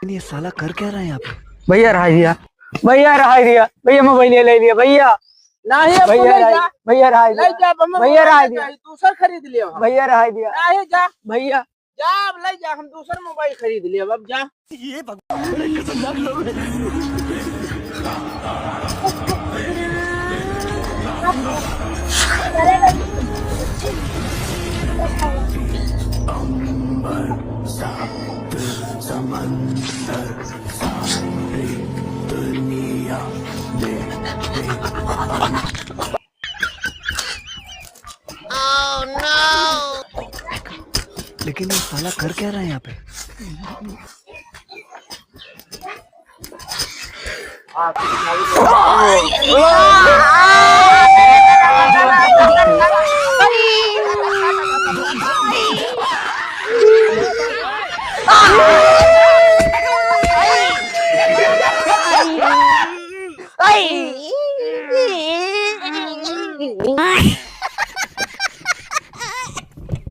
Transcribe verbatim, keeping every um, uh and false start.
लेकिन ये साला कर क्या रहा है यहाँ पे? भैया, रहाई दिया। भैया, रहाई दिया। भैया, मोबाइल ले लिया। भैया, नहीं, अब तू भैया, ले रहाई, जा। भैया, रहाई ले दिया। जा, अब हम भैया, मोबाइल रहाई ले दिया। जा, दूसर खरीद लिया हम। भैया, रहाई दिया। नहीं, जा। भैया। जा, अब ले जा, हम दूसर मोबाइल खरीद लिया, अब जा। ये भगवान। लेकिन ये साला कर क्या रहा है यहाँ पे?